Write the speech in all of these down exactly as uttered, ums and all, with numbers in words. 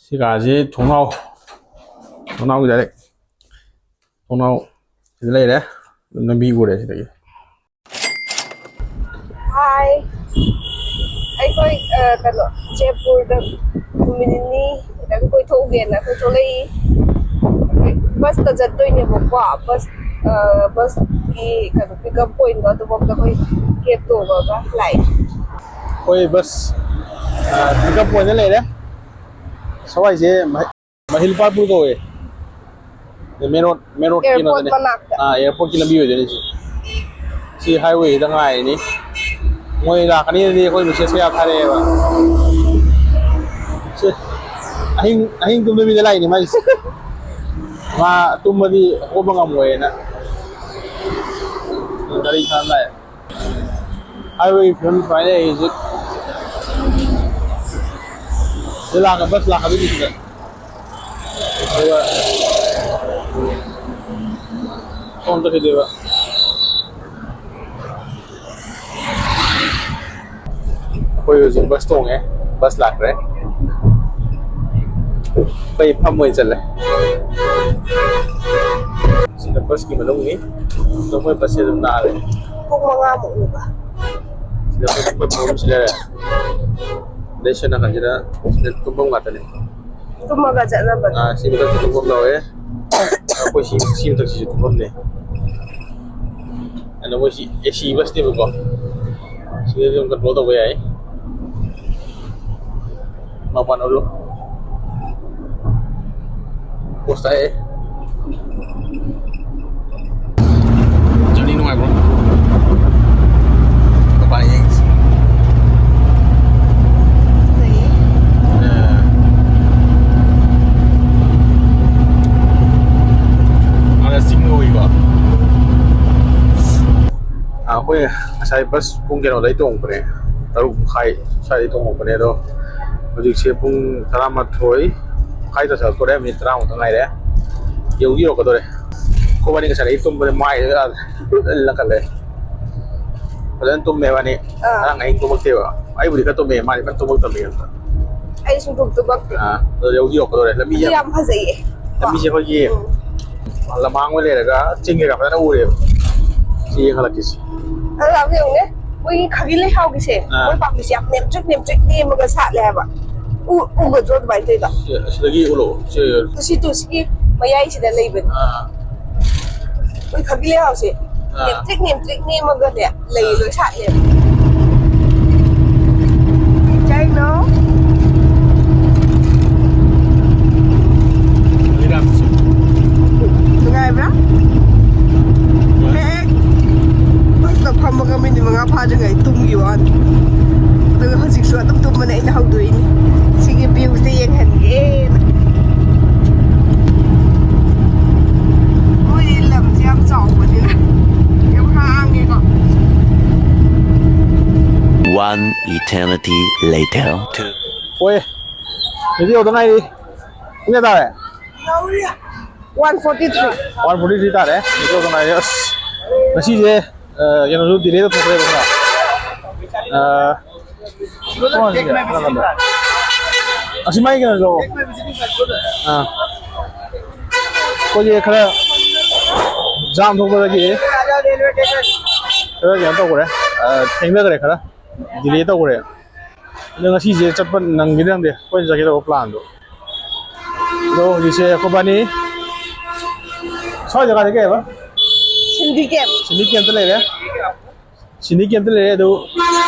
ꯁꯤ ꯀꯥꯁꯤ ꯊꯣꯡꯅꯥꯎ, ꯊꯣꯡꯅꯥꯎꯒꯤ direct ꯊꯣꯡꯅꯥꯎ ꯁꯤꯗ ꯂꯩꯔꯦ꯫ ꯑꯗꯨꯝ ꯂꯝꯕꯤ ꯎꯔꯦ ꯁꯤꯗꯒꯤ꯫ ꯍꯥꯏ, ꯑꯩꯈꯣꯏ, ꯑ, ꯀꯩꯅꯣ, ꯖꯦꯄꯨꯔꯗ ꯅꯨꯃꯤꯠ ꯅꯤꯅꯤ ꯈꯤꯇꯪ ꯀꯣꯏꯊꯣꯛꯎꯒꯦꯅ ꯑꯩꯈꯣꯏ ꯊꯣꯛꯂꯛꯏ꯫ ꯑꯩꯈꯣꯏ ꯕꯁꯇ ꯆꯠꯇꯣꯏꯅꯦꯕꯀꯣ꯫ ꯕꯁ, ꯑ, ꯕꯁꯀꯤ ꯀꯩꯅꯣ, pickup pointꯗꯣ ꯑꯗꯨꯐꯥꯎꯗ ꯑꯩꯈꯣꯏ cab ꯇꯣꯡꯉꯒ ꯂꯥꯛꯏ꯫ ꯑꯩꯈꯣꯏ ꯕꯁ, ꯑ, pickup pointꯗ ꯂꯩꯔꯦ꯫ ꯁꯋꯥꯏꯁꯦ ꯃꯍꯤ-, ꯃꯍꯤꯜꯄꯥꯠꯄꯨꯔ ꯀꯧꯋꯦ꯫ ꯃꯦꯟ ꯔꯣꯗ, ꯃꯦꯟ ꯔꯣꯗ airport ꯀꯩꯅꯣꯗꯅꯦ꯫ ꯃꯅꯥꯛꯇ꯫ ꯑꯥ, airportꯀꯤ ꯂꯝꯕꯤ ꯑꯣꯏꯗꯣꯏꯅꯦ ꯁꯤ꯫ ꯁꯤ highwayꯁꯤꯗ ꯉꯥꯏꯔꯤꯅꯤ꯫ ꯃꯣꯏ ꯂꯥꯛꯀꯅꯤꯅꯗꯤ ꯑꯩꯈꯣꯏ message ꯀꯌꯥ ꯊꯥꯔꯛꯑꯦꯕ꯫ ꯁꯤ ꯑꯍꯤꯡ, ꯑꯍꯤꯡ ꯇꯨꯝꯗꯕꯤꯗ ꯂꯥꯛꯏꯅꯦ ꯃꯥꯏꯁꯦ꯫ ꯃꯥ ꯇꯨꯝꯃꯗꯤ ꯍꯧꯒꯠꯄ ꯉꯝꯃꯣꯏꯅ꯫ ꯒꯥꯔꯤ ꯈꯥꯝ ꯂꯥꯛꯑꯦ꯫ Highway ꯐꯤꯕꯝ ꯁꯨꯃꯥꯏꯅ ꯂꯩ ꯍꯧꯖꯤꯛ꯫ ꯁꯤꯗ ꯂꯥꯛꯀ-, ꯕꯁ ꯂꯥꯛꯀꯗꯣꯏꯅꯤ ꯁꯤꯗ꯫ ꯑꯗꯨꯒ ꯁꯣꯝ ꯆꯠꯈꯤꯗꯣꯏꯕ꯫ ꯑꯩꯈꯣꯏ ꯍꯧꯖꯤꯛ ꯕꯁ ꯇꯣꯡꯉꯦ, ꯕꯁ ꯂꯥꯛꯈ꯭ꯔꯦ꯫ ꯑꯩꯈꯣꯏ ꯐꯝ ꯑꯣꯏꯅ ꯆꯠꯂꯦ꯫ ꯁꯤꯅ ꯕꯁꯀꯤ ꯃꯅꯨꯡꯅꯤ꯫ ꯑꯗꯣ ꯃꯣꯏ ꯕꯁꯁꯦ ꯑꯗꯨꯝ ꯂꯥꯛꯑꯦ꯫ ꯄꯨꯡ ꯃꯉꯥꯃꯨꯛꯅꯦꯕ꯫ ꯁꯤꯗ ꯑꯩꯈꯣꯏ ꯐꯝ ꯑꯃ ꯁꯤ ꯂꯩꯔꯦ꯫ ꯑꯗꯩ ꯁꯤ ꯅꯥꯀꯟꯁꯤꯗ ꯁꯤꯗ ꯇꯨꯝꯐꯝ ꯉꯥꯛꯇꯅꯦ꯫ ꯇꯨꯝꯃꯒ ꯆꯠꯅꯕꯅꯦ꯫ ꯑꯥ, ꯁꯤ ꯃꯊꯛꯇ ꯇꯨꯝꯐꯝ ꯌꯥꯎꯋꯦ꯫ ꯑꯩꯈꯣꯏ ꯁꯤ, ꯁꯤ ꯃꯊꯛꯁꯤꯁꯨ ꯇꯨꯝꯐꯝꯅꯦ꯫ ꯑꯗꯣ ꯃꯣꯏꯁꯤ AC ꯕꯁꯅꯦꯕꯀꯣ꯫ ꯁꯤꯗꯗꯤ ꯑꯗꯨꯝ control ꯇꯧꯕ ꯌꯥꯏ꯫ ꯃꯄꯥꯟ ꯎꯠꯂꯨ꯫ ꯄꯣꯁ ꯇꯥꯏ꯫ Journey ꯅꯨꯡꯉꯥꯏꯕ꯭ꯔꯣ? ꯃꯄꯥꯟ ꯌꯦꯡꯁꯤ꯫ ꯐꯖꯩꯌꯦ꯫ ꯑꯦ꯫ ꯑꯥꯗ ꯆꯤꯡ ꯎꯏꯀꯣ꯫ ꯑꯩꯈꯣꯏ ꯉꯁꯥꯏ ꯕꯁ ꯄꯨꯡ ꯀꯩꯅꯣꯗꯩ ꯇꯣꯡꯕꯅꯦ, ꯇꯔꯨꯛ ꯃꯈꯥꯏ ꯁ꯭ꯋꯥꯏꯗꯩ ꯇꯣꯡꯉꯛꯄꯅꯦ꯫ ꯑꯗꯣ ꯍꯧꯖꯤꯛꯁꯦ ꯄꯨꯡ ꯇꯔꯥꯃꯥꯊꯣꯏ ꯃꯈꯥꯏ ꯇꯥꯁꯜꯂꯛꯇꯣꯔꯦ, ꯃꯤꯅꯤꯠ ꯇꯔꯥꯃꯨꯛꯇ ꯉꯥꯏꯔꯦ꯫ ꯌꯧꯗꯤ ꯌꯧꯔꯛꯀꯗꯣꯔꯦ꯫ ꯑꯩꯈꯣꯏꯕꯥꯅꯤ ꯉꯁꯥꯏꯗꯒꯤ ꯇꯨꯝꯕꯅꯦ, ꯃꯥꯏꯁꯦ ꯂꯣꯏ ꯂꯪꯈꯠꯂꯦ꯫ ꯐꯖꯅ ꯇꯨꯝꯃꯦ ꯏꯕꯥꯅꯤ꯫ ꯑꯥ꯫ ꯉꯔꯥꯡ ꯑꯍꯤꯡ ꯇꯨꯝꯃꯛꯇꯦꯕ꯫ ꯑꯩꯕꯨꯗꯤ ꯈꯔ ꯇꯨꯝꯃꯦ, ꯃꯥꯗꯤ ꯐꯖꯅ ꯇꯨꯝꯃꯛꯇꯕꯅꯦ ꯑꯝꯇ꯫ ꯑꯩ ꯁꯨꯡꯇꯨꯝ ꯇꯨꯝꯃꯛꯇꯦ꯫ ꯑꯥ, ꯑꯗꯣ ꯌꯧꯗꯤ ꯌꯧꯔꯛꯀꯗꯧꯔꯦ꯫ ꯂꯝꯕꯤꯁꯦ ꯑꯗꯨ ꯌꯥꯝ ꯐꯖꯩꯌꯦ꯫ ꯂꯝꯕꯤꯁꯦ ꯑꯩꯈꯣꯏꯒꯤ ꯎꯝ꯫ ꯂꯝꯍꯥꯡ ꯑꯣꯏ ꯂꯩꯔꯒ ꯆꯤꯡ ꯀꯩꯀꯥ ꯐꯖꯅ ꯎꯔꯦꯕ꯫ ꯁꯤ ꯌꯦꯡꯈꯠꯂꯛꯀꯦꯁꯦ꯫ ꯑꯗꯣ ꯌꯥꯝ ꯌꯦꯡꯉꯨꯅꯦ, ꯃꯣꯏꯒꯤ ꯈꯥꯒꯤ ꯂꯩꯍꯥꯎꯒꯤꯁꯦ, ꯑꯥ꯫ ꯃꯣꯏ ꯄꯥꯝꯕꯤꯁꯦ ꯌꯥꯝ ꯅꯦꯝꯇ꯭ꯔꯤꯛ ꯅꯦꯝꯇ꯭ꯔꯤꯛ ꯅꯦꯝꯃꯒ ꯁꯥꯠꯂꯦ ꯍꯥꯏꯕ꯫ ꯎ-, ꯎꯒꯗ꯭ꯔꯣ ꯑꯗꯨꯃꯥꯏꯅ ꯇꯧꯔꯤꯗꯣ? ꯁꯤ, ꯑꯁꯤꯗꯒꯤ ꯎꯠꯂꯛꯑꯣ꯫ ꯁꯤ, ꯁꯤ ꯇꯨ, ꯁꯤꯒꯤ ꯃꯌꯥꯏꯁꯤꯗ ꯂꯩꯕꯅꯦ꯫ ꯑꯥ꯫ ꯃꯣꯏ ꯈꯥꯒꯤ ꯂꯩꯍꯥꯎꯁꯦ ꯑꯥ꯫ ꯅꯦꯝꯇ꯭ꯔꯤꯛ ꯅꯦꯝꯇ꯭ꯔꯤꯛ ꯅꯦꯝꯃꯒꯅꯦ, ꯂꯩ ꯑꯥ꯫ ꯂꯣꯏ ꯁꯥꯠꯂꯦꯕ꯫ ꯀꯩ ꯆꯥꯏꯅꯣ? ꯍꯜꯗꯤꯔꯥꯝꯁ꯫ ꯅꯨꯡꯉꯥꯏꯕ꯭ꯔꯥ? ꯅꯨꯡꯉꯥꯏ꯫ ꯍꯦꯛ ꯕꯁꯇ ꯐꯝꯃꯒ ꯃꯤꯅꯤꯠ ꯃꯉꯥ ꯐꯥꯗ꯭ꯔꯤꯉꯩ ꯇꯨꯝꯈꯤꯕ ꯋꯥꯅꯤ꯫ ꯑꯗꯨꯒ ꯍꯧꯖꯤꯛꯁꯨ ꯑꯗꯨꯝ ꯇꯨꯝꯕꯅꯦ ꯑꯩꯅ ꯍꯧꯗꯣꯛꯏꯅꯦ꯫ ꯁꯤꯒꯤ viewꯁꯦ ꯌꯦꯡꯍꯟꯒꯦꯅ꯫ ꯃꯣꯏꯗꯤ ꯂꯝꯁꯦ ꯌꯥꯝ ꯆꯥꯎꯕꯅꯤꯅ ꯌꯥꯝ ꯍꯥꯡꯉꯦꯀꯣ꯫ One eternity later. ꯍꯣꯏ, ꯚꯤꯗꯤꯑꯣꯗ ꯉꯥꯏꯔꯤ꯫ ꯄꯨꯡ ꯀꯌꯥ ꯇꯥꯔꯦ? One forty three꯫ One forty three ꯇꯥꯔꯦ꯫ ꯚꯤꯗꯤꯑꯣꯗ ꯉꯥꯏꯔꯤ꯫ ꯑꯁ, ꯉꯁꯤꯁꯦ, ꯑ, ꯀꯩꯅꯣꯁꯨ delay ꯇꯧꯊꯣꯛꯈ꯭ꯔꯦꯕ ꯈꯔ꯫ ꯑ, ꯑꯁꯤ ꯃꯥꯏ ꯀꯩꯅꯣꯁꯨ, ꯑꯥ, ꯑꯩꯈꯣꯏꯁꯦ ꯈꯔ jam ꯊꯣꯛꯄꯗꯒꯤ ꯈꯔ ꯀꯩꯅꯣ ꯇꯧꯈ꯭ꯔꯦ, ꯑꯥ, ꯊꯦꯡꯊꯈ꯭ꯔꯦ, ꯈꯔ delay ꯇꯧꯈ꯭ꯔꯦ꯫ ꯑꯗꯣ ꯉꯁꯤꯁꯦ ꯆꯠꯄ ꯅꯪꯒꯦ ꯅꯪꯗꯦ, ꯑꯩꯈꯣꯏꯅ ꯆꯠꯀꯦ ꯇꯧꯕ planꯗꯣ꯫ ꯑꯗꯣ ꯍꯧꯖꯤꯛꯁꯦ ꯑꯩꯈꯣꯏꯕꯥꯅꯤ ꯁ꯭ꯋꯥꯏ ꯖꯒꯥꯗ ꯀꯩ ꯍꯥꯏꯕ? ꯁꯤꯟꯗꯤ camp꯫ ꯁꯤꯟꯗꯤ campꯇ ꯂꯩꯔꯦ꯫ ꯁꯤꯟꯗꯤ campꯇ ꯂꯩꯔꯦ ꯑꯗꯨ,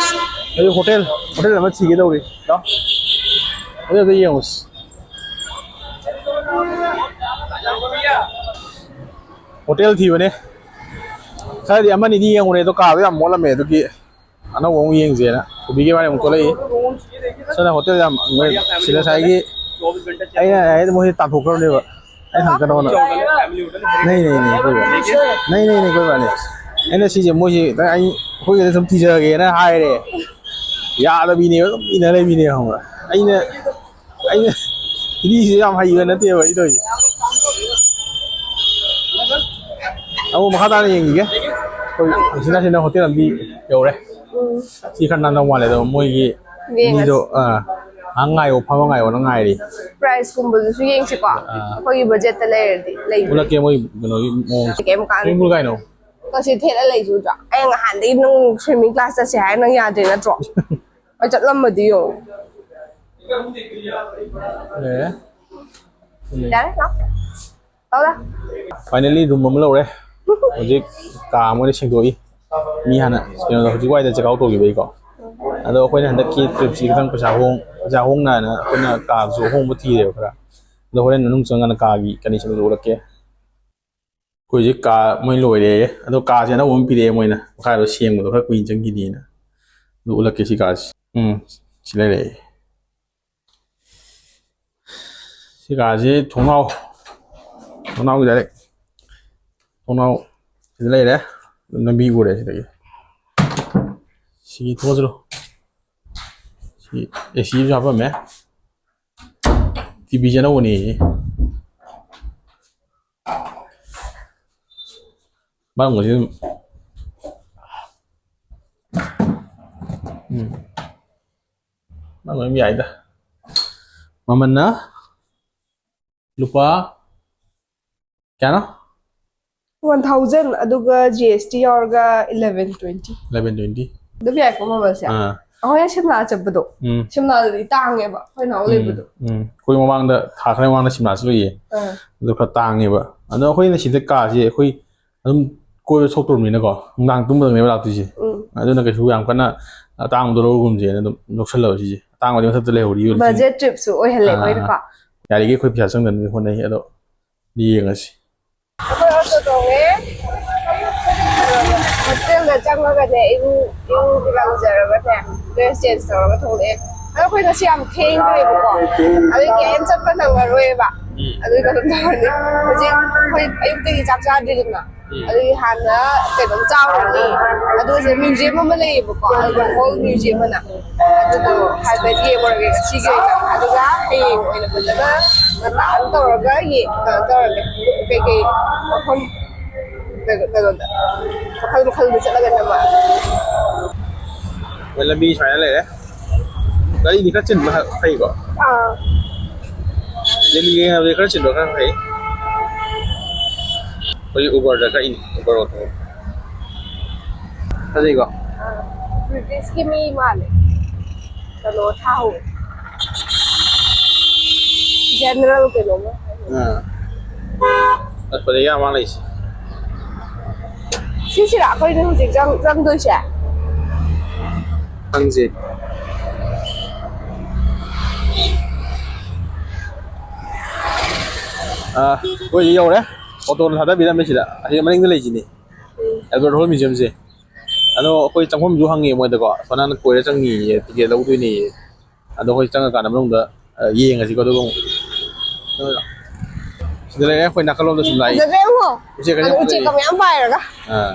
ꯑꯗꯨ hotel, hotel ꯑꯃ ꯊꯤꯒꯦ ꯇꯧꯔꯤ꯫ ꯂꯥꯎ꯫ Hotelꯗ ꯌꯦꯡꯉꯨꯁꯤ꯫ Hotel ꯊꯤꯕꯅꯦ꯫ ꯈꯔꯗꯤ ꯑꯃꯅꯤꯗꯤ ꯌꯦꯡꯉꯨꯔꯦ ꯑꯗꯣ ꯀꯥꯗꯣ ꯌꯥꯝ ꯃꯣꯠꯂꯝꯃꯦ ꯑꯗꯨꯒꯤ ꯑꯅꯧꯕ ꯑꯃꯨꯛ ꯌꯦꯡꯁꯦꯅ ꯍꯣꯕꯤꯒꯤ ꯋꯥꯅꯤ ꯑꯃꯨꯛ ꯊꯣꯛꯂꯛꯏ꯫ ꯁꯣꯝꯗ hotel ꯌꯥꯝ ꯃꯣꯏ ꯁꯤꯗ ꯉꯁꯥꯏꯒꯤ ꯑꯩꯅ ꯍꯥꯏꯗꯤ ꯃꯣꯏꯁꯦ ꯇꯥꯟꯊꯣꯛꯈ꯭ꯔꯕꯅꯦꯕ꯫ ꯑꯩ ꯍꯪꯉꯛꯀꯅꯣꯅ꯫ ꯅꯩ, ꯅꯩ, ꯅꯩ, ꯑꯩꯈꯣꯏ ꯕꯥꯅꯤ꯫ ꯅꯩ, ꯅꯩ, ꯅꯩ, ꯑꯩꯈꯣꯏ ꯕꯥꯅꯤ꯫ ꯑꯩꯅ ꯁꯤꯁꯦ ꯃꯣꯏꯁꯦ ꯈꯤꯇꯪ ꯑꯩ, ꯑꯩꯈꯣꯏꯒꯤꯗ ꯁꯨꯝ ꯊꯤꯖꯔꯒꯦꯅ ꯍꯥꯏꯔꯦ꯫ ꯌꯥꯗꯕꯤꯅꯦꯕ, ꯑꯗꯨꯝ ꯏꯟꯅ ꯂꯩꯕꯤꯅꯦꯕ, ꯈꯪꯕ꯭ꯔꯥ? ꯑꯩꯅ, ꯑꯩꯅ ꯍꯤꯟꯗꯤꯁꯦ ꯌꯥꯝ ꯍꯩꯕ ꯅꯠꯇꯦꯕ ꯑꯩ ꯇꯧꯔꯤꯁꯦ꯫ ꯑꯃꯨꯛ ꯃꯈꯥ ꯇꯥꯅ ꯌꯦꯡꯈꯤꯒꯦ꯫ ꯑꯩꯈꯣꯏ ꯎꯆꯤꯟ ꯅꯥꯆꯤꯟꯅ hotel ꯑꯃꯗꯤ ꯌꯧꯔꯦ꯫ ꯎꯝ꯫ ꯁꯤ ꯈꯔ ꯅꯥꯟꯗꯧ ꯃꯥꯜꯂꯦ, ꯑꯗꯣ ꯃꯣꯏꯒꯤ ꯌꯦꯡꯉꯁꯤ꯫ ꯃꯤꯗꯣ, ꯑꯥ, ꯉꯥꯏꯍꯥꯛ ꯉꯥꯏꯌꯣ, ꯐꯝꯃ ꯉꯥꯏꯌꯣ, ꯅꯪ ꯉꯥꯏꯔꯤ꯫ Price ꯀꯨꯝꯕꯁꯨ ꯌꯦꯡꯁꯤꯀꯣ꯫ ꯑꯥ꯫ ꯑꯩꯈꯣꯏꯒꯤ budget ꯇ ꯂꯩꯔꯗꯤ ꯂꯩꯕꯅꯦ꯫ ꯎꯠꯂꯛꯀꯦ ꯃꯣꯏ ꯀꯩꯅꯣꯒꯤ ꯃꯑꯣꯡꯁꯦ꯫ ꯀꯩꯝ ꯀꯥꯟꯗꯦ꯫ Swimming pool ꯀꯥꯏꯅꯣ? ꯀꯁꯤ ꯊꯦꯠꯂ ꯂꯩꯁꯨ ꯎꯗ꯭ꯔꯣ? ꯑꯩ ꯅꯍꯥꯟꯗꯒꯤ ꯅꯪ swimming class ꯆꯠꯁꯦ ꯍꯥꯏꯔ ꯅꯪ ꯌꯥꯗ꯭ꯔꯤ ꯅꯠꯇ꯭ꯔꯣ? ꯑꯩ ꯆꯠꯂꯝꯃꯗꯤ ꯌꯦꯡꯉꯨ꯫ ꯑꯦ꯫ ꯌꯥꯔꯦ, ꯂꯥꯛ꯫ ꯇꯧꯔꯦ꯫ Finally room ꯑꯃ ꯂꯧꯔꯦ꯫ ꯍꯧꯖꯤꯛ ꯀꯥ ꯑꯃ ꯑꯣꯏꯅ ꯁꯦꯡꯗꯣꯛꯏ꯫ ꯃꯤ ꯍꯥꯟꯅ ꯀꯩꯅꯣꯗ ꯍꯧꯖꯤꯛ ꯋꯥꯏꯗ check out ꯇꯧꯈꯤꯕꯩꯀꯣ꯫ ꯑꯗꯣ ꯑꯩꯈꯣꯏꯅ ꯍꯟꯗꯛꯀꯤ trip ꯁꯤ ꯈꯤꯇꯪ ꯄꯩꯁꯥ ꯍꯣꯡ-, ꯄꯩꯁꯥ ꯍꯣꯡꯅꯅ ꯑꯩꯈꯣꯏꯅ ꯀꯥꯗꯨꯁꯨ ꯑꯍꯣꯡꯕ ꯊꯤꯔꯦꯕ ꯈꯔ꯫ ꯑꯗꯣ ꯍꯣꯔꯦꯟ ꯃꯅꯨꯡ ꯆꯪꯉꯒ ꯀꯥꯒꯤ condition ꯗꯨ ꯎꯠꯂꯛꯀꯦ꯫ ꯑꯩꯈꯣꯏ ꯍꯧꯖꯤꯛ ꯀꯥ ꯃꯣꯏ ꯂꯣꯏꯔꯦ꯫ ꯑꯗꯣ ꯀꯥꯁꯦ ꯑꯅꯧꯕ ꯑꯃ ꯄꯤꯔꯛꯑꯦ ꯃꯣꯏꯅ꯫ ꯃꯈꯥꯗꯣ ꯁꯦꯡꯕꯗꯣ ꯈꯔ ꯀꯨꯏꯅ ꯆꯪꯈꯤꯅꯤꯅ꯫ ꯑꯗꯨ ꯎꯠꯂꯛꯀꯦ ꯁꯤ ꯀꯥꯁꯦ꯫ ꯎꯝ, ꯁꯤ ꯂꯩꯔꯦ꯫ ꯁꯤ ꯀꯥꯁꯤ ꯊꯣꯡꯅꯥꯎ, ꯊꯣꯡꯅꯥꯎꯒꯤ direct ꯊꯣꯡꯅꯥꯎ ꯁꯤꯗ ꯂꯩꯔꯦ꯫ ꯂꯝꯕꯤ ꯎꯔꯦ ꯁꯤꯗꯒꯤ꯫ ꯁꯤ ꯊꯣꯛꯑꯁꯤꯔꯣ꯫ ꯁꯤ AC ꯑꯃꯁꯨ ꯍꯥꯞꯄꯝꯃꯦ꯫ TV ꯁꯦ ꯑꯅꯧꯕꯅꯦꯌꯦ꯫ ꯃꯔꯝꯒꯁꯤ ꯑꯗꯨꯝ, ꯎꯝ꯫ ꯅꯪ ꯑꯗꯨꯝ ꯌꯥꯏꯗ꯫ ꯃꯃꯜꯅ ꯂꯨꯄꯥ ꯀꯌꯥꯅꯣ? One thousand, ꯑꯗꯨꯒ GST ꯌꯥꯎꯔꯒ eleven twenty꯫ Eleven twenty꯫ ꯑꯗꯨꯝ ꯌꯥꯏꯀꯣ ꯃꯃꯜꯁꯦ? ꯑꯥ꯫ ꯑꯩꯈꯣꯏꯅ ꯁꯤꯝꯂꯥ ꯆꯠꯄꯗꯣ, ꯎꯝ꯫ ꯁꯤꯝꯂꯥꯗꯗꯤ ꯇꯥꯡꯉꯦꯕ, ꯑꯩꯈꯣꯏ ꯅꯍꯥꯟ ꯎꯝ, ꯂꯩꯕꯗꯣ꯫ ꯎꯝ꯫ ꯑꯩꯈꯣꯏ ꯃꯃꯥꯡꯗ, ꯊꯥ ꯈꯔ ꯃꯃꯥꯡꯗ ꯁꯤꯝꯂꯥ ꯆꯠꯂꯨꯏꯌꯦ꯫ ꯑꯥ꯫ ꯑꯗꯨ ꯈꯔ ꯇꯥꯡꯉꯦꯕ꯫ ꯑꯗꯣ ꯑꯩꯈꯣꯏꯅ ꯁꯤꯗ ꯀꯥꯁꯦ ꯑꯩꯈꯣꯏ ꯑꯗꯨꯝ ꯀꯣꯏꯕ ꯊꯣꯛꯇ꯭ꯔꯕꯅꯤꯅꯀꯣ, ꯅꯨꯡꯗꯥꯡ ꯇꯨꯝꯕꯗꯪꯅꯦꯕ ꯂꯥꯛꯇꯣꯏꯁꯦ꯫ ꯎꯝ꯫ ꯑꯗꯨꯅ ꯀꯩꯁꯨ ꯌꯥꯝ ꯀꯟꯅ ꯑꯇꯥꯡꯕꯗꯣ ꯂꯧꯔꯒꯨꯝꯁꯦꯅ ꯑꯗꯨꯝ ꯂꯧꯁꯜꯂꯕ ꯁꯤꯁꯦ꯫ ꯑꯇꯥꯡꯕꯗꯤ ꯃꯊꯛꯇ ꯂꯩꯍꯧꯔꯤ ꯍꯧꯖꯤꯛ꯫ Budget trip ꯁꯨ ꯑꯣꯏꯍꯜꯂꯦ ꯑꯥ, ꯑꯩꯈꯣꯏꯅꯀꯣ꯫ ꯑꯥ꯫ ꯌꯥꯔꯤꯈꯩ ꯑꯩꯈꯣꯏ ꯄꯩꯁꯥ ꯆꯪꯗꯅꯕ ꯍꯣꯠꯅꯩ, ꯑꯗꯣ ꯌꯦꯡꯉꯁꯤ꯫ ꯑꯩꯈꯣꯏ ꯑꯣꯇꯣ ꯇꯣꯡꯉꯦ꯫ ꯍꯣꯇꯦꯜꯗ ꯆꯪꯉꯒꯅꯦ, ꯏꯔꯨ, ꯏꯔꯨ ꯀꯩꯀꯥ ꯂꯨꯖꯔꯒꯅꯦ, dress change ꯇꯧꯔꯒ ꯊꯣꯛꯂꯛꯑꯦ꯫ ꯑꯗꯣ ꯑꯩꯈꯣꯏ ꯉꯁꯤ ꯌꯥꯝ ꯊꯦꯡꯈ꯭ꯔꯦꯕꯀꯣ, ꯑꯗꯨꯒꯤ ꯀꯩꯝ ꯆꯠꯄ ꯅꯪꯉꯔꯣꯏꯕ꯫ ꯎꯝ꯫ ꯑꯗꯨꯒꯤ ꯀꯩꯅꯣ ꯇꯧꯔꯅꯤ꯫ ꯍꯧꯖꯤꯛ ꯑꯩꯈꯣꯏ ꯑꯌꯨꯛꯇꯒꯤ ꯆꯥꯛ ꯆꯥꯗ꯭ꯔꯤꯗꯅ, ꯎꯝ꯫ ꯑꯗꯨꯒꯤ ꯍꯥꯟꯅ ꯀꯩꯅꯣꯝ ꯆꯥꯎꯔꯅꯤ, ꯑꯗꯨꯒ ꯁꯤꯗ museum ꯑꯃ ꯂꯩꯌꯦꯕꯀꯣ, ꯑꯜꯕꯔꯠ ꯍꯣꯜ museum ꯑꯅ, ꯑꯗꯨꯗꯣ ꯍꯥꯏꯐꯦꯠ ꯌꯦꯡꯉꯨꯔꯒꯦ ꯉꯁꯤꯒꯤ ꯑꯣꯏꯅ, ꯑꯗꯨꯒ ꯍꯌꯦꯡ ꯑꯣꯏꯅ ꯐꯖꯅ ꯉꯟꯇꯥꯅ ꯇꯧꯔꯒ ꯌꯦ-, ꯀꯩꯅꯣ ꯇꯧꯔꯒꯦ, ꯀꯩꯀꯩ ꯃꯐꯝ, ꯀꯩꯅꯣ, ꯀꯩꯅꯣꯗ, ꯃꯈꯜ ꯃꯈꯜꯗ ꯆꯠꯂꯒ ꯅꯝꯃꯛꯑꯒꯦ꯫ ꯍꯣꯏ, ꯂꯝꯕꯤ ꯁꯨꯃꯥꯏꯅ ꯂꯩꯔꯦ꯫ ꯒꯥꯔꯤꯗꯤ ꯈꯔ ꯆꯤꯟꯕ ꯐꯩꯀꯣ? ꯑꯥ꯫ ꯗꯦꯜꯂꯤꯒ ꯌꯦꯡꯅꯕꯗꯤ ꯈꯔ ꯆꯤꯟꯕ ꯈꯔ ꯐꯩ꯫ ꯑꯩꯈꯣꯏ ꯎꯕꯔꯗ ꯀꯛꯏꯅꯤ, ꯎꯕꯔ ꯑꯣꯇꯣ꯫ ꯐꯖꯩꯀꯣ? ꯑꯥ, ꯕ꯭ꯔꯤꯇꯤꯁꯀꯤ ꯃꯤ ꯃꯥꯜꯂꯦ꯫ ꯀꯩꯅꯣ ꯊꯥꯍꯧꯋꯦ꯫ ꯖꯦꯅꯔꯦꯜ ꯀꯩꯅꯣꯝꯃ꯫ ꯑꯥ꯫ ꯑꯁ, ꯐꯖꯩ ꯌꯥꯝ ꯃꯥ ꯂꯩꯁꯦ꯫ ꯁꯤꯁꯤꯔꯥ ꯑꯩꯈꯣꯏꯅ ꯍꯧꯖꯤꯛ ꯆꯪ-, ꯆꯪꯗꯣꯏꯁꯦ? ꯈꯪꯁꯦ꯫ ꯑꯥ, ꯑꯩꯈꯣꯏ ꯌꯧꯔꯦ꯫ ꯑꯣꯇꯣꯅ ꯊꯥꯗꯕꯤꯔꯝꯃꯦ ꯁꯤꯗ꯫ ꯑꯁꯤ ꯃꯅꯤꯡꯗ ꯂꯩꯁꯤꯅꯦ꯫ ꯎꯝ꯫ Albert hall ꯃ꯭ꯌꯨꯖꯤꯌꯝꯁꯦ꯫ ꯑꯗꯣ ꯑꯩꯈꯣꯏ ꯆꯪꯐꯝꯁꯨ ꯍꯪꯉꯦ ꯃꯣꯏꯗꯀꯣ꯫ ꯁꯣꯝ ꯅꯥꯀꯟꯗ ꯀꯣꯏꯔ ꯆꯪꯉꯤꯌꯦ, ꯇꯤꯀꯦꯠ ꯂꯧꯗꯣꯏꯅꯦꯌꯦ꯫ ꯑꯗꯣ ꯑꯩꯈꯣꯏ ꯆꯪꯉꯀꯥꯟꯗ ꯃꯅꯨꯡꯗ, ꯑ, ꯌꯦꯡꯉꯁꯤꯀꯣ, ꯑꯗꯨꯒ ꯑꯃꯨꯛ꯫ ꯁꯤꯗ ꯂꯩꯔꯦ, ꯑꯩꯈꯣꯏ ꯅꯥꯀꯜꯂꯣꯝꯗ ꯁꯨꯝ ꯂꯥꯛꯏ꯫ ꯐꯖꯗ꯭ꯔꯥ ꯌꯦꯡꯉꯣ? ꯎꯆꯦꯛꯀ ꯌꯥꯝ ꯎꯆꯦꯛꯀ ꯐꯖꯩꯌꯦ꯫ ꯃꯌꯥꯝ ꯄꯥꯏꯔꯒ꯫ ꯑꯥ꯫